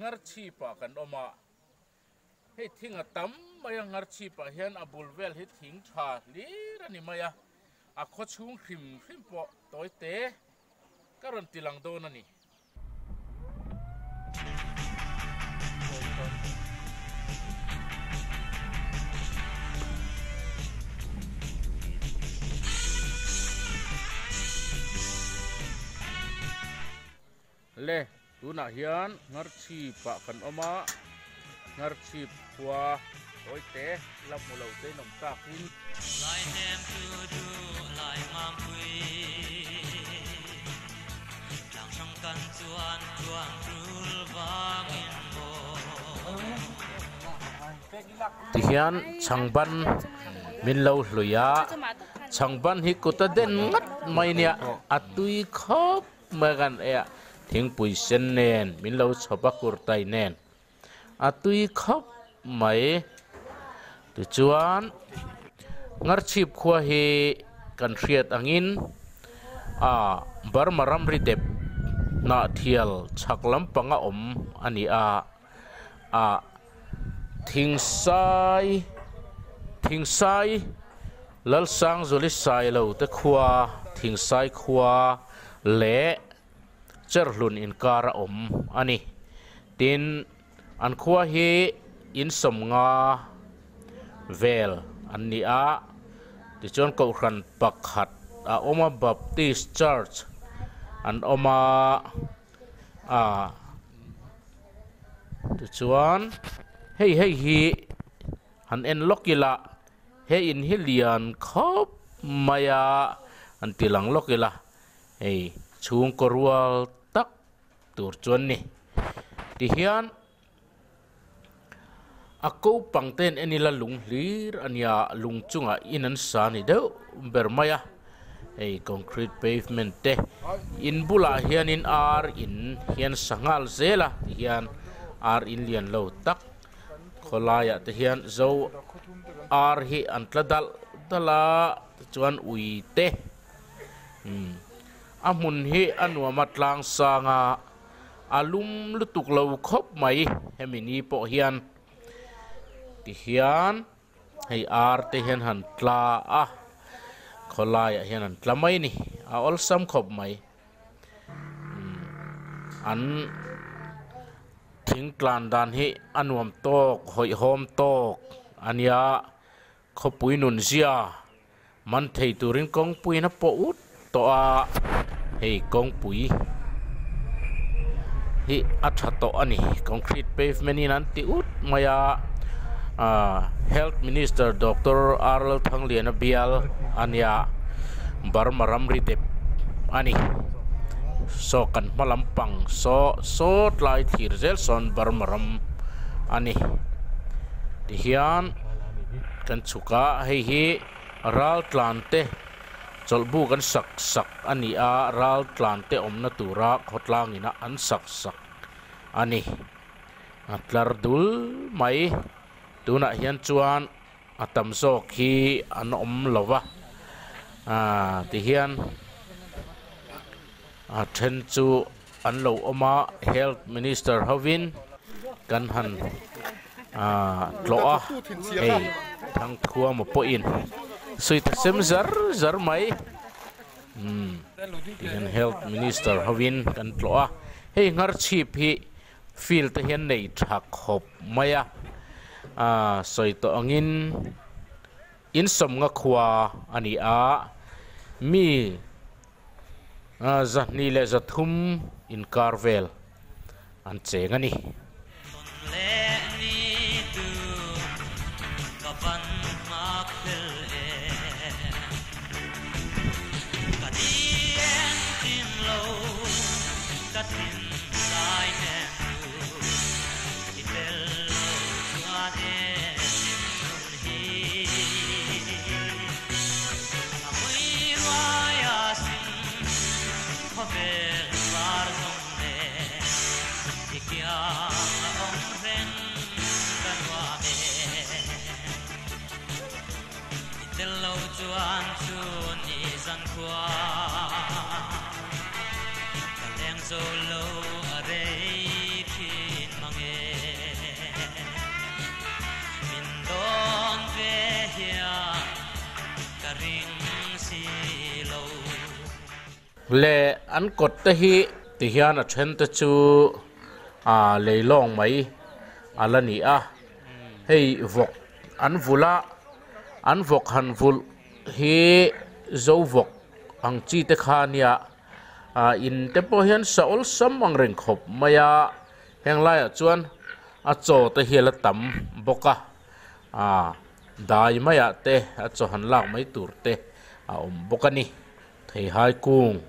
Ngharchhipah kan awm a, hei thing a tam mai a, Ngharchhipah hian a bul vel hi thing tha hlir a ni mai a, a khaw chhung hrim hrim pawh tawi te ka rawn ti lang dawn a ni. Le, tunah hian Ngharchhip ah kan awm a, Ngharchhip khua tawite la hmu lo te in awm takin. Lai hnem chu duh lai mam pui Tlang hrang kan chuan chuan tul vangin maw. Tihian chhangban min lo hlui a, chhangban hi kut a den ngat mai nia, a tui khawp mai kan ei a, thingpui sen nen min lo chhawp a kurtai nen. A tui khawp mai. Tichuan Ngharchhip khua hi kan hriat angin a Burma ramri dep Hnahthial chhak lampanga awm a ni a, a Thingsai Thingsai Lalsangzuli Sailo te khua Thingsai khua leh Cherhlun inkar a awm a ni. Tin, an khua hi in sawmnga vel an ni a, tichuan Kohhran pakhat a awm a, Baptist Church an awm a, ah tichuan hei hei hi han en lawk ila he in hi lian khawp mai a, han ti lang lawk ila. Hei chhungkaw rual tak tur chuan ni. Tihian a ko pang te an en ila lung hlir a nia, lung chungah in an sa ni deuh ber mai a. Hei concrete pavement te in bulah hianin ar in hian sa nghal zel a, tihian ar in lian lo tak khawlaiah te hian zo ar hi an tla dalh dalh a, tichuan ui te. Umm a hmun hi a nuam a tlang sang a, a lum lutuk lo khawp mai hemi ni pawh hian tihian hei ar te hian han tla a khawlaiah hian an tla mai a ni a awlsam khawp mai umm an thing tlan dan hi a nuam tawk hawihhawm tawk a nia khawpui nun zia. Man thei turin kawngpuiin a pawh ut tawh a, hei kawngpui hi a tha tawh a ni concrete pavement in an ti ut mai a ahh health minister doctor R Lalthangliana bial a nia Burma ramri dep a ni saw kan hma lampang saw saw tlai thlir zel sawn Burma ram a ni tihian. Kan chhuk a, hei hi ral tlan te chawlhbuk an sak sak a ni a, ral tlan te awmna tura khawtlang ina an sak sak a ni. A tlar dul mai, tunah hian chuan a tam zawk hi an awm lo va, aaa tihian a then chu an lo awm a, health minister hovin kan han aaa tlawh a hei thangthuama pawhin suite sem zar zar mai umm tihian health minister hovin kan tlawh a hei ngharchhip hi field te hian nei tha khawp mai a aaa sawi tawh angin in sawmnga khua a ni a mi. Zahnih leh zathum inkar vel an cheng a ni. Le an kawt te hi ti hian a then te chu ah leilawng mai a la ni a hei vawk an vulh a an vawk han vulh hi zo vawk ang chi te kha a nia ah in te pawh hian sa awlsam ang reng khawp mai a heng laiah chuan a chaw te hi a la tam bawk a ah dai maiah te a chaw han lak mai tur te a awm bawk a ni. Theihai kung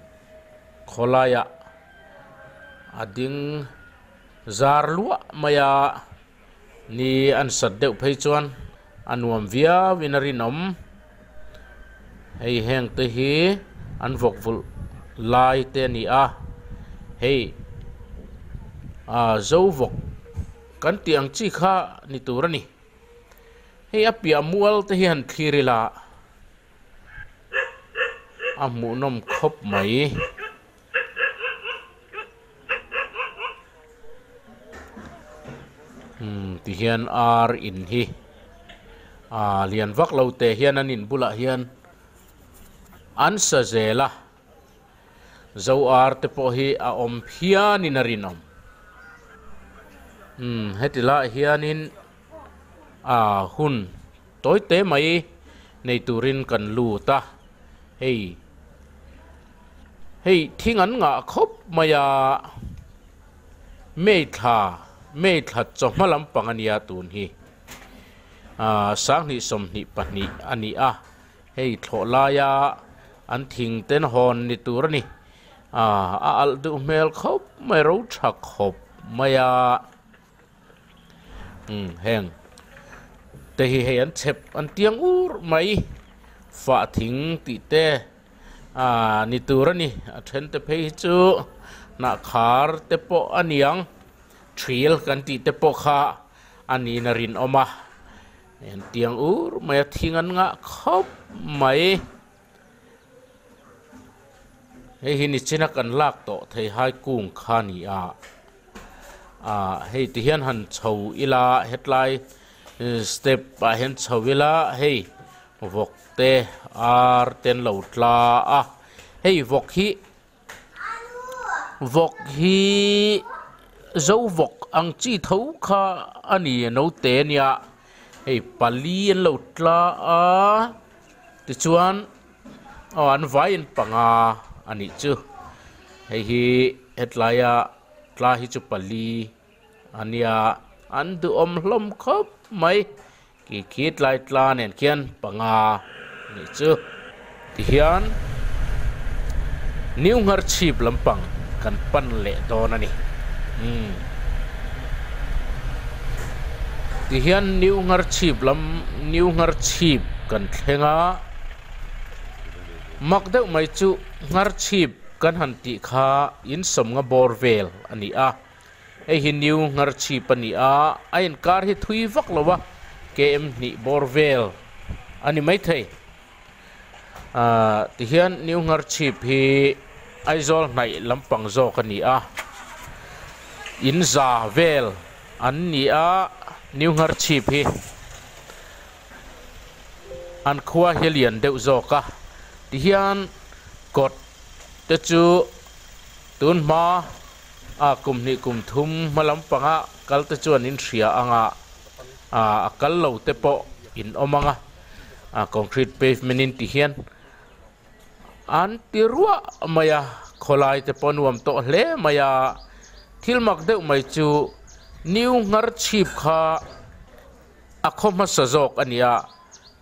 khawlaiah a ding zar luah mai a ni an sat deuh phei chuan a nuam viau in a rinawm hei heng te hi an vawk vulh lai te a ni a hei ah zo vawk kan tih ang chi kha ni tur a ni hei a piah mual te hi han thlir ila. A hmuhnawm khawp mai. Umm ti hian ar in hi ah lian vak lo teh hian an in bulah hian an sa zel a zo ar te pawh hi a awm phian in a rinawm umm heti lai hianin ah hun. Tawi te mai nei turin kan lut a, hei hei thing an ngah khawp mai a, May thla May thla chawhma lampang a nia tun hi ah sanghnih 22 a ni a, hei thlawh laia an thing ten hawn ni tur a ni ah a alh duh hmel khawp mai ro tha khawp mai a. Umm heng te hi hei an chhep an tiang ur mai fah thing tih te ah ni tur a ni a then te phei hi chu hnah khar te pawh a niang thil kan tih te pawh kha a niin a rinawm a an tiang ur mai a thing an ngah khawp mai. Hei hi nichina kan lak tawh theihai kung kha a ni a ah hei ti hian han chho ila hetlai step ah hian chho ila hei vawk te ar te an lo tla a hei vawk hi vawk hi zo vawk ang chi tho kha a ni a naute a nia hei pali an lo tla a. Tichuan aw an vaiin panga a nih chu hei hi hetlaia tla hi chu pali a nia an duhawm hlawm khawp mai khi khi tlai tla nen khian panga a nih chu tihian new ngharchhip lampang kan pan leh dawn a ni umm tihian new ngharchhip lam new ngharchhip kan thleng a mak deuh mai chu ngharchhip kan han tih kha insawmnga bawr vel a ni a hei hi new ngharchhip a ni a a inkar hi thui vak lo a km hnih bawr vel a ni maithei. Ahh tihian New Ngharchhip hi Aizawl hnaih lampang zawk a ni a, in za vel an ni a New Ngharchhip hi an khua hi a lian deuh zawk a, tihian kawt te chu tun hma a kum hnih kum thum hma lampanga kal te chuan in hria anga ah a kal lo te pawh in awm ang a. a concrete pavement in ti hian an ti ruah mai a khawlai te pawh a nuam tawh hle mai a thil mak deuh mai chu new nghar chhip kha a khaw hmasa zawk a ni a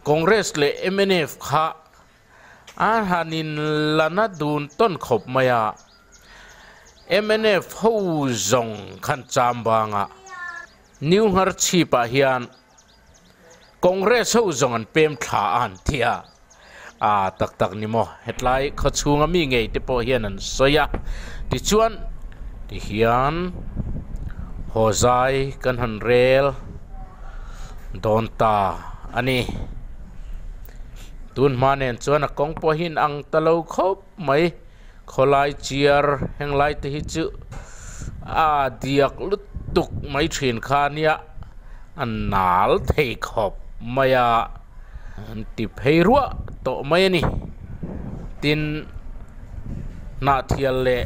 congress leh mnf kha a han in la na dun tawn khawp mai a mnf ho zawng khan cham bangah new nghar chhip ah hian. Congress ho zawng an pem thla a han thi a, aa tak tak ni maw hetlai khaw chhunga mi ngei te pawh hian an sawi a, tichuan tihian haw zai kan han rel dawn ta a ni. Tun hma nen chuan a kawng pawh hi in ang ta lo khawp mai, khawlai chiar heng lai te hi chu a diak lutuk mai thin kha nia. A nal thei khawp mai a, an ti phei ruah tawh mai a ni. Tin, Hnahthial leh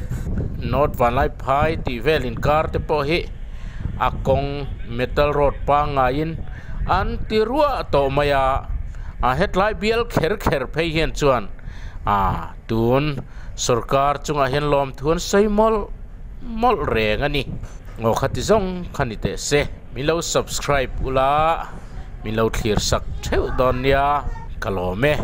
North Vanlaiphai tih vel inkar te pawh hi a kawng metal road pangngaiin an ti ruah tawh mai a, a hetlai bial kher kher phei hian chuan ah tun sorkar chungah hian lawmthu an sawi mawlh mawlh reng a ni. Aw khati zawng kha ni teh se. Min lo subscribe ula min lo thlir sak theuh dawn nia ka lawm e.